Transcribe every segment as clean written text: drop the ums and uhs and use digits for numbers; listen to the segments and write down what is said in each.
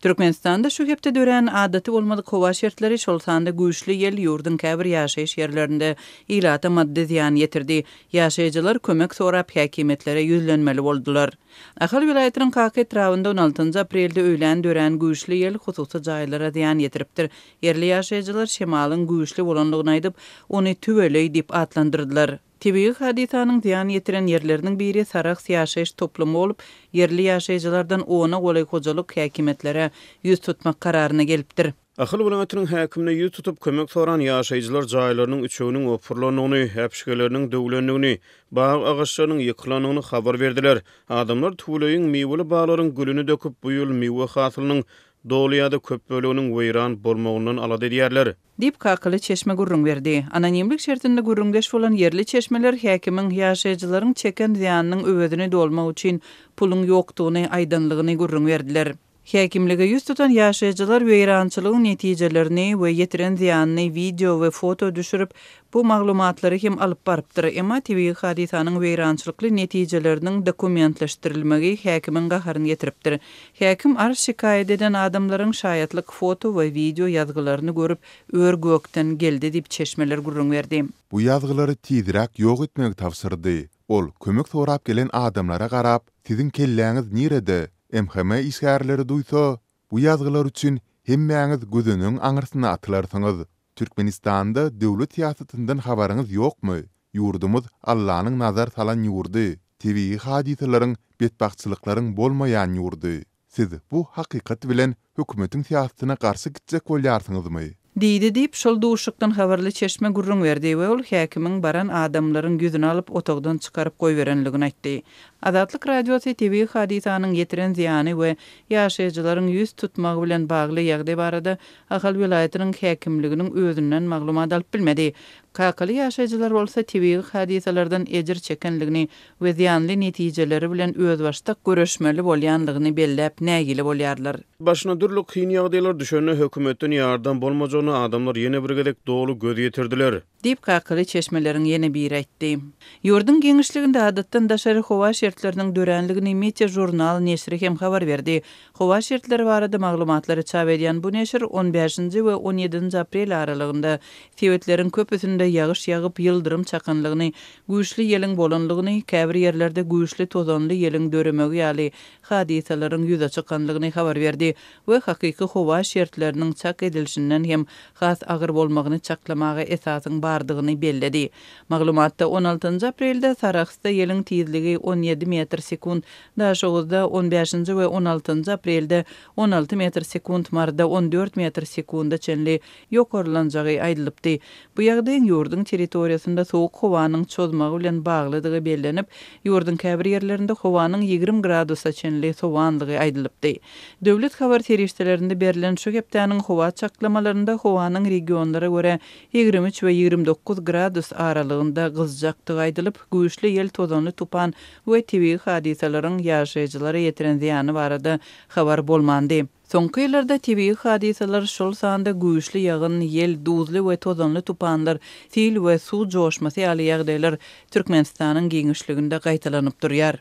Türkmenistanda şu hepde dörän adaty bolmadyk howa şertleri, şol sanda güýçli ýel ýurduň käbir ýaşaýyş ýerlerinde ilata maddy zyýan ýetirdi. Ýaşaýjylar kömek sorap häkimiýetlere ýüzlenmeli boldular. Ahal welaýatynyň Kaka etrabynda on altynjy aprelde öýlän dörän güýçli ýel hususy jaýlara zyýan ýetiripdir. Ýerli ýaşaýjylar şemalyň güýçli bolandygyny aýdyp, ony tüweleý diýip atlandyrdylar. Tebigy hadysanyň zyýan ýetiren ýerleriniň biri Sarahs ýaşaýyş toplumy bolup, ýerli ýaşaýjylardan ona golaý hojalyk häkimiýetlere ýüz tutmak kararyna gelipdir. Ahal welaýatynyň häkimine ýüz tutup kömek soran ýaşaýjylar jaýlarynyň üçeginiň opurylandygyny, äpişgeleriniň döwlendigini, bag agaçlarynyň ýykylandygyny habar berdiler. Adamlar tüweleýiň miweli baglaryň gülüni döküp, bu ýyl miwe hasylynyň doly ýa-da köp böleginiň weýran bolmagyndan alada edýärler. Diýip, kakaly çeşme gürrüň berdi. Anonimlik şertinde gürrüňdeş bolan ýerli çeşmeler häkimiň ýaşaýjylaryň çeken zyýanynyň öwezini dolmak üçin puluň ýokdugyny aýdanlygyny gürrüň berdiler. Häkimlige ýüz tutan ýaşaýjylar weýrançylygyň netijelerini we ýetiren zyýanyny wideo we foto düşürip, bu maglumatlary hem alyp barypdyr. Emma tebigy hadysanyň weýrançylykly netijeleriniň dokumentleşdirilmegi häkimiň gaharyny getiripdir. Häkim arz-şikaýat eden adamlaryň şaýatlyk foto we wideo ýazgylaryny görüp, ör-gökden geldi diýip, çeşmeler gürrüň berdi. Bu ýazgylary tizräk ýok etmegi tabşyrdy. Ol kömek sorap gelen adamlara garap, Siziň kelläňiz nirede? MHM işgärleri duýsa, bu ýazgylar üçin hemmäňiz gözenegiň aňyrsyna atylarsyňyz. Türkmenistanda döwlet syýasatyndan habaryňyz ýokmy? Ýurdumyz Allanyň nazar salan ýurdy, tebigy hadysalaryň, betbagtçylyklaryň bolmaýan ýurdy. Siz bu hakykat bilen hökümetiň syýasatyna garşy gitjek bolýarsyňyzmy? Diýdi diýip, şol duşuşykdan habarly çeşme gürrüň berdi we ol häkimiň baran adamlaryň ýüzüni alyp otagdan çykaryp goýberenligini aýtdy. Azatlyk Radiosy tebigy hadysanyň ýetiren zyýany we ýaşaýjylaryň ýüz tutmagy bilen bagly ýagdaý barada Ahal welaýatynyň häkimliginiň özünden maglumat alyp bilmedi. Kakaly ýaşaýjylar bolsa tebigy hadysalardan ejir çekenligini we zyýanly netijeleri bilen özbaşdak göreşmeli bolýanlygyny belläp nägile bolýarlar. Başyna dürli kyn ýagdaýlar düşende hökümetden ýardam bolmajagyna adamlar ýene bir gezek doly göz ýetirdiler. Diýip, kakaly çeşmeleriň ýene biri aýtdy. Ýurduň giňişliginde adatdan daşary howa şertleriniň döränligini Meteožurnal neşiri hem habar berdi. Howa şertleri barada maglumatlary çap edýän bu neşir on bäşinji we on ýedinji aprel aralygynda sebitleriň köpüsinde ýagyş ýagyp, ýyldyrym çakanlygyny, güýçli ýeliň bolanlygyny, käbir ýerlerde güýçli tozanly ýeliň döremegi ýaly hadysalaryň ýüze çykanlygyny habar berdi we hakyky howa şertleriniň çak edilişinden hem has agyr bolmagyny çaklamaga esasyň bardygyny belledi. Maglumatda on altynjy aprelde Sarahsda ýeliň tizligi on ýedi metr sekunt, Daşoguzda on bäşinji we on altynjy aprelde 16 metr sekunt, Maryda 14 metr sekunda çenli ýokarlanjagy aýdylypdy. Bu ýagdaýyň ýurduň territoriýasynda sowuk howanyň çozmagy bilen baglydygy bellenip, ýurduň käbir ýerlerinde howanyň 20 gradusa çenli sowanlygy aýdylypdy. Döwlet habar serişdelerinde berlen şu hepdäniň howa çaklamalarynda howanyň regionlara görä 23 we 29 gradus aralygynda gyzjakdygy aýdylyp, güýçli ýel, tozanly tupan we tebigy hadysalaryň ýaşaýjylara ýetiren zyýany barada habar bolmandy. Soňky ýyllarda tebigy hadysalar, şol sanda güýçli ýagyn, ýel, duzly we tozanly tupanlar, sil we suw joşmasy ýaly ýagdaýlar Türkmenistanyň giňişliginde gaýtalanyp durýar.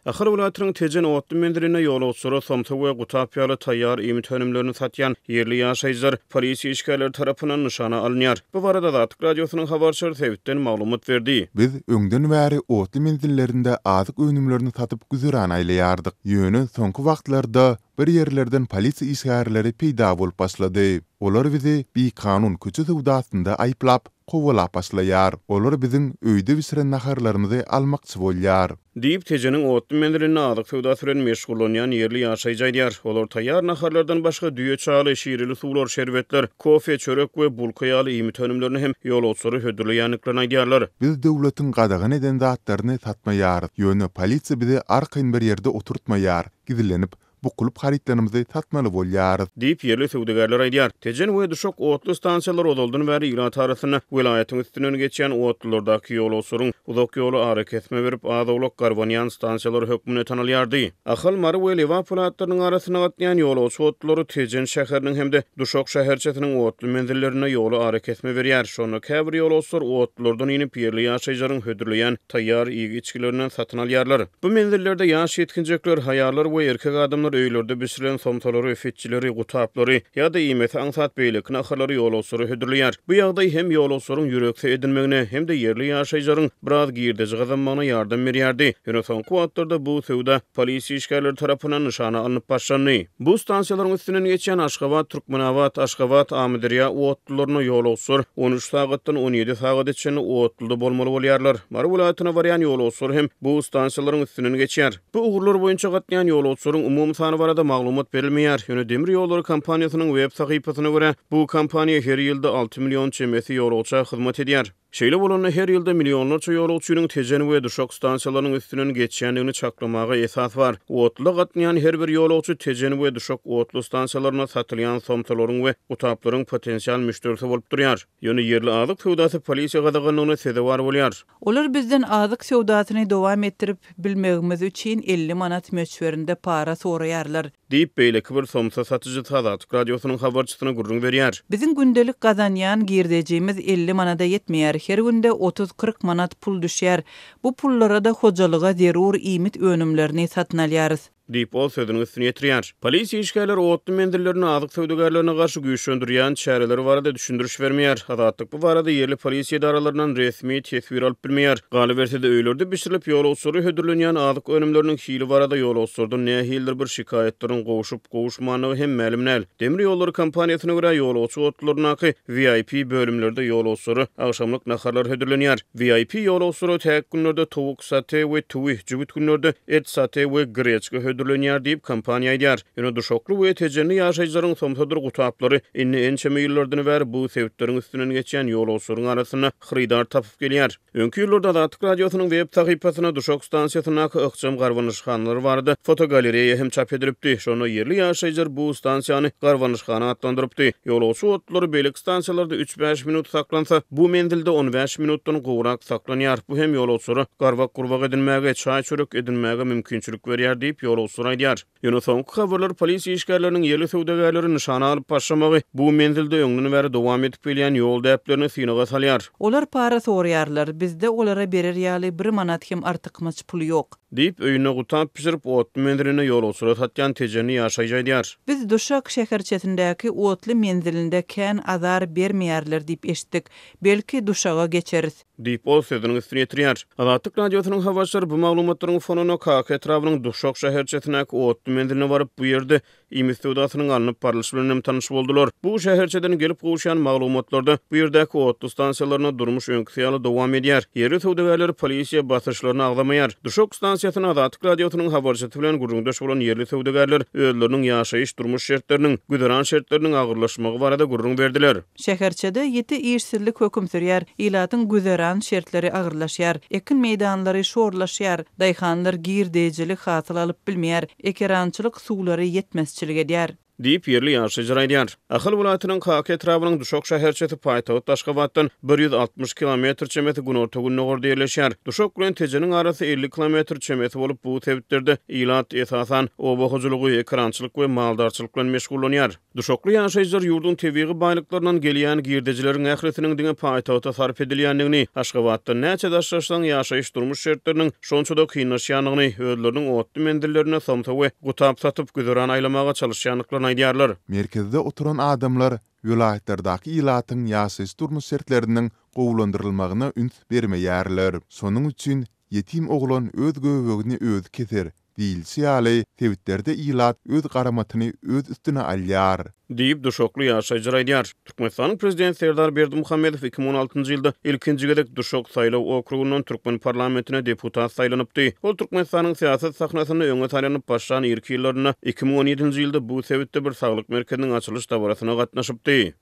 Ahal welaýatynyň Tejen otly menzilinde ýolagçylara somsa we gutap ýaly taýýar iýmit önümlerini satýan ýerli ýaşaýjylar polisiýa işgärleri tarapyndan nyşana alynýar. Bu barada Azatlyk Radiosynyň habarçylary sebitden maglumat berdi. Biz öňden bäri otly menzillerinde azyk önümlerini satyp güzeran aýlaýardyk. Ýöne soňky wagtlarda bir ýerlerden polisiýa işgärleri peýda bolup başlady. Olar bizi bikanun köçe söwdasynda aýyplap, kowalap başlaýar. Olar biziň öýde bişiren naharlarymyzy almakçy bolýar. Diýip, Tejeniň otly menzilinde azyk söwdasy bilen meşgullanýan ýerli ýaşaýjy aýdýar. Olar taýýar naharlardan başga düýe çaly, şireli suwlar, şerbetler, kofe, çörek we bulka ýaly iýmit önümlerini hem ýolagçylara hödürleýändiklerini aýdýarlar. Biz döwletiň gadagan eden zatlaryny satmaýarys. Ýöne polisiýa bizi arkaýyn bir ýerde oturtmaýar, gizlenip, Bukulyp harytlarymyzy satmaly bolýarys. Diýip, ýerli söwdagärler aýdýar. Tejen we Duşak otly stansiýalary ozaldan bäri ilat arasynda welaýatyň üstünden geçýän otlulardaky ýolagçylaryň uzak ýoly arakesme berip, az-owlak garbanýan stansiýalary hökmünde tanalýardy. Ahal, Mary we Lebap welaýatlarynyň arasynda gatnaýan ýolagçy otlulary Tejen şäheriniň hem-de Duşak şäherçesiniň otly menzillerinde ýola arakesme berýär. Şonda käbir ýolagçylar otlulardan inip, ýerli ýaşaýjylaryň hödürleýän taýýar iýgi-içgilerinden satyn alýarlar. Bu menzillerde ýaş ýetginjekler, aýallar we erkek adamlar öýlerde bişirilen somsalary, fitjileri, gutaplary ýa-da iýmesi aňsat beýleki naharlary ýolagçylara hödürleýär. Bu ýagdaý hem ýolagçylaryň ýürekse edinmegine, hem-de ýerli ýaşaýjylaryň biraz girdeji gazanmagyna ýardam berýärdi. Ýöne soňky wagtlarda bu söwda polisiýa işgärleri tarapyndan nyşana alnyp başlandy. Bu stansiýalaryň üstünden geçýän Aşgabat, Türkmenabat, Aşgabat, Amyderýa otlularynda ýolagçylar on üç sagatdan on ýedi sagada çenli otluda bolmaly bolýarlar. Mary welaýatyna barýan ýolagçylar hem bu stansiýalaryň üstünden geçýär. Bu ugurlar boýunça gatnaýan ýolagçylaryň umumy sany barada maglumat berilmeýär. Ýöne demir ýollary kompaniýasynyň web sahypasyna görä, bu kompaniýa her ýylda alty million çemesi ýolagça hyzmat edýär. Şeýle bolanda, her ýylda millionlarça ýolagçynyň Tejen we Duşak stansiýalarynyň üstünden geçýändigini çaklamaga esas bar. Otluda gatnaýan her bir ýolagçy Tejen we Duşak otly stansiýalarynda satylýan somsalaryň we gutaplaryň potensial müşderisi bolup durýar. Ýöne ýerli azyk söwdasy polisiýa gadaganlygyna sezewar bolýar. Olar bizden azyk söwdasyny dowam etdirip bilmegimiz üçin 50 manat möçberinde para soraýarlar. Diýip, beýleki bir somsa satyjysy Azatlyk Radiosynyň habarçysyna gürrüň berýär. Biziň gündelik gazanýan girdejimiz 50 manada ýetmeýär. Her günde otuz-kyrk manat pul düşýär. Bu pullara-da hojalyga zerur iýmit önümlerini satyn alýarys. Diýip, ol sözüniň üstüni ýetirýär. Polisiýa işgärleri otly menzillerinde azyk söwdagärlerine garşy güýçlendirýän çäreleri barada düşündiriş bermeýär. Azatlyk bu barada ýerli polisiýa edaralaryndan resmi teswir alyp bilmeýär. Galyberse-de, öýlerde bişirilip, ýolagçylara hödürlenýän azyk önümleriniň hili barada ýolagçylardan nähilidir bir şikaýatlaryň gowşup-gowuşmandygy hem mälim däl. Demir ýollary kompaniýasyna görä, ýolagçy otlularyndaky VIP bölümlerde ýolagçylara agşamlyk naharlar hödürlenýär. VIP ýolagçylara täk günlerde towuk sote we tüwi, jübüt günlerde et sote we greçka hödürlenýär diýip, kompaniýa aýdýar. Ýöne duşakly we tejenli ýaşaýjylaryň somsadyr gutaplary indi ençeme ýyllardan bäri bu sebitleriň üstünden geçýän ýolagçylaryň arasynda hyrydar tapyp gelýär. Öňki ýyllarda Azatlyk Radiosynyň web sahypasynda Duşak stansiýasyndaky ykjam garbanyşhanalar barada fotogalereýa hem çap edilipdi. Şonda ýerli ýaşaýjylar bu stansiýany garbanyşhana atlandyrypdy. Ýolagçy otlulary beýleki stansiýalarda üç-bäş minut saklansa, bu menzilde on bäş minutdan gowrak saklanýar. Bu hem ýolagçylara garbak-gurbak edinmäge, çaý-çörek edinmäge mümkinçilik berýär diýip, ýolagçylar aýdýar. Ýöne soňky habarlar polisiýa işgärleriniň ýerli söwdagärleri nyşana alyp başlamagy bu menzilde öňden bäri dowam edip gelýän ýol däplerini synaga salýar. Olar para soraýarlar, bizde olara berer ýaly bir manat hem artykmaç pul ýok. Diýip, öýünde gutap bişirip, otly menzilinde ýolagçylara satýan tejenli ýaşaýjy aýdýar. Biz Duşak şäherçesindäki otly menzilinde kän azar bermeýärler diýip eşitdik. Belki, Duşaga geçeris. Diýip, ol sözüniň üstüni ýetirýär. Azatlyk Radiosynyň habarçylary bu maglumatlaryň fonunda Kaka etrabynyň Duşak şäherçesindäki otly menziline baryp, bu ýerde iýmit söwdasynyň alnyp barlyşy bilen hem tanyş boldular. Bu şäherçeden gelip gowuşýan maglumatlarda bu ýerdäki otly stansiýalarynda durmuş öňküsi ýaly dowam edýär. Ýerli söwdagärler polisiýa basyşlaryny agzamaýar. Duşak stansiýasynda Azatlyk Radiosynyň habarçysy bilen gürrüňdeş bolan ýerli söwdagärler özleriniň ýaşaýyş-durmuş şertleriniň, güzeran şertleriniň agyrlaşmagy barada gürrüň berdiler. Şäherçede ýiti işsizlik höküm sürýär, ilatyň güzeran şertleri agyrlaşýar, ekin meýdanlary şorlaşýar, daýhanlar girdejili hasyl alyp bilmeýär, ekerançylyk suwlary ýetmezçilik edýär. Diýip, ýerli ýaşaýjylar aýdýar. Ahal welaýatynyň Kaka etrabynyň Duşak şäherçesi paýtagt Aşgabatdan 160 kilometr çemesi günorta-gündogarda ýerleşýär. Duşak bilen Tejeniň arasy 50 kilometr çemesi bolup, bu sebitlerde ilat, esasan, oba hojalygy, ekerançylyk we maldarçylyk bilen meşgullanýar. Duşakly ýaşaýjylar ýurduň tebigy baýlyklaryndan gelýän girdejileriň ählisiniň diňe paýtagta sarp edilýändigini, Aşgabatdan näçe daşlaşsaň ýaşaýyş-durmuş şertleriniň şonça-da kynlaşýandygyny, özleriniň otly menzillerinde somsa we gutap satyp güzeran aýlamaga çalyşýandyklaryny aýdýarlar. Merkezde oturan adamlar welaýatlardaky ilatyň ýaşaýyş-durmuş şertleriniň gowulandyrylmagyna üns bermeýärler. Şonuň üçin Ýetim oglan öz göbegini özi keser diýilişi ýaly, sebitlerde ilat öz garamatyny öz üstüne alýar. Diýip, duşakly ýaşaýjylar aýdýar. Türkmenistanyň Prezidenti Serdar Berdimuhamedow 2016-njy ýylda ilkinji gezek Duşak saýlaw okrugyndan türkmen parlamentine deputat saýlanypdy. Ol Türkmenistanyň syýasat sahnasynda öňe saýlanyp başlan irki ýyllarynda 2017-nji ýylda bu sebitde bir saglyk merkeziniň açylyş dabarasyna gatnaşypdy.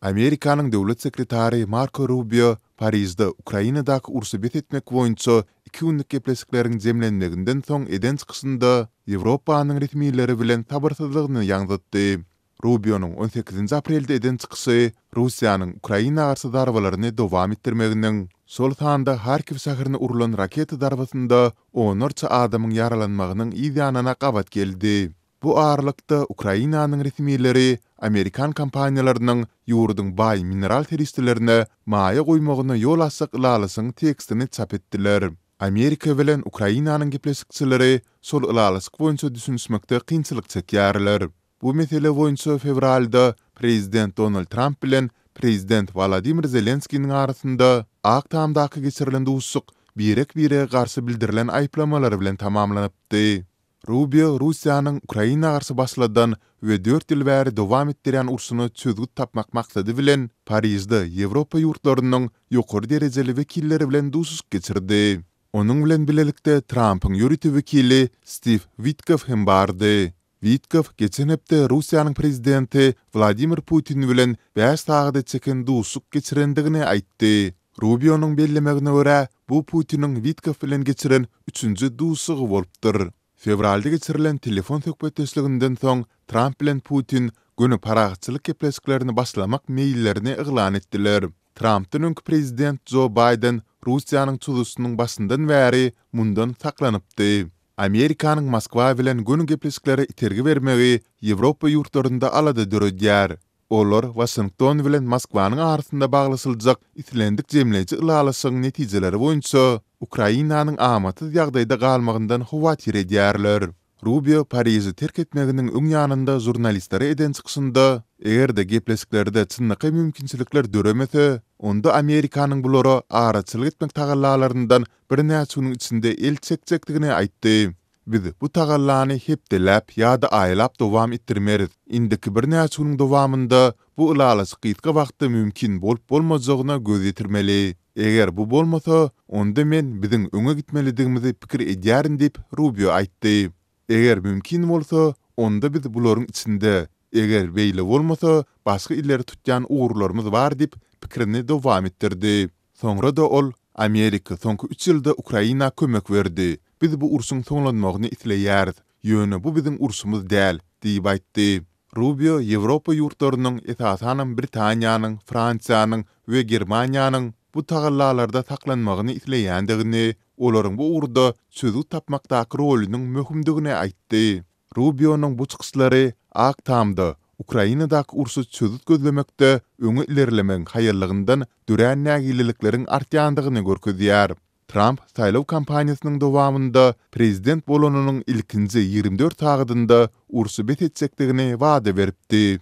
Amerikanyň Döwlet sekretary Marko Rubio Parižde Ukrainadaky urşy bes etmek boýunça iki günlük gepleşikleriň jemlenmeginden soň eden çykyşynda Ýewropanyň resmileri bilen sabyrsyzlygyny ýaňzytdy. Rubionyň on sekizinji aprelde eden çykyşy Russiýanyň Ukraina garşy zarbalaryny dowam etdirmeginiň, şol sanda Harkiw şäherine urlan raketa zarbasynda onlarça adamyň ýaralanmagynyň yz ýanyna gabat geldi. Bu aralykda, Ukrainanyň resmileri amerikan kompaniýalarynyň ýurduň baý mineral serişdelerine maýa goýmagyna ýol açjak ylalaşygyň tekstini çap etdiler. Amerika bilen Ukrainanyň gepleşikçileri şol ylalaşyk boýunça düşünişmekde kynçylyk çekýärler. Bu mesele boýunça fewralda prezident Donald Tramp bilen prezident Wolodymyr Zelenskiniň arasynda Ak Tamdaky geçirilen duşuşyk birek-birege garşy bildirilen aýyplamalar bilen tamamlanypdy. Rubio Russiýanyň Ukraina garşy başladan we dört ýyl bäri dowam etdirýän urşuna çözgüt tapmak maksady bilen Parižde Ýewropa ýurtlarynyň ýokary derejeli wekilleri bilen duşuşyk geçirdi. Onuň bilen bilelikde Trampyň ýörite wekili Stiw Witkoff hem bardy. Witkoff geçen hepde Russiýanyň prezidenti Wladimir Putin bilen bäş sagada çeken duşuşyk geçirendigini aýtdy. Rubionyň bellemegine görä, bu Putiniň Witkoff bilen geçiren üçünji duşuşygy bolupdyr. Fewralda geçirilen telefon söhbetdeşliginden soň Tramp bilen Putin göni parahatçylyk gepleşiklerini başlamak meýillerini yglan etdiler. Trampdan öňki prezident Jo Baýden Russiýanyň çozuşynyň başyndan bäri mundan saklanypdy. Amerikanyň Moskwa bilen göni gepleşiklere itergi bermegi Ýewropa ýurtlarynda alada döredýär. Olar Waşington bilen Moskwanyň arasynda baglaşyljak islendik jemleýji ylalaşygyň netijeleri boýunça Ukrainanyň amatsyz ýagdaýda galmagyndan howatyr edýärler. Rubio Pariži terk etmeginiň öň ýanynda žurnalistlere eden çykyşynda, eger-de gepleşiklerde çynlakaý mümkinçilikler döremese, onda Amerikanyň bulara araçylyk etmek tagallalaryndan birnäçe günüň içinde el çekjekdigini aýtdy. Biz bu tagallany hepdeläp ýa-da aýlap dowam etdirmeris. Indiki birnäçe günüň dowamynda bu ylalaşyk gysga wagtda mümkin bolup-bolmajagyna göz ýetirmeli. Eger bu bolmasa, onda men biziň öňe gitmelidigimizi pikir edýärin diýip, Rubio aýtdy. Eger mümkin bolsa, onda biz bularyň içinde, eger beýle bolmasa, başga ileri tutýan ugurlarymyz bar diýip, pikirini dowam etdirdi. Soňra-da ol, Amerika soňky üç ýylda Ukraina kömek berdi. Biz bu urşuň soňlanmagyny isleýäris. Ýöne bu biziň urşumyz däl, diýip aýtdy. Rubio Ýewropa ýurtlarynyň, esasanam Britaniýanyň, Fransiýanyň we Germaniýanyň bu tagallalarda saklanmagyny isleýändigini, olaryň bu ugurda çözgüt tapmakdaky rolunyň möhümdigini aýtdy. Rubionyň bu çykyşlary Ak Tamda Ukrainadaky urşa çözgüt gözlemekde öňe ilerlemegiň haýallygyndan dörän nägilelikleriň artýandygyny görkezýär. Tramp saýlaw kampaniýasynyň dowamynda prezident bolanynyň ilkinji 24 sagadynda urşy bes etjekdigini wada beripdi.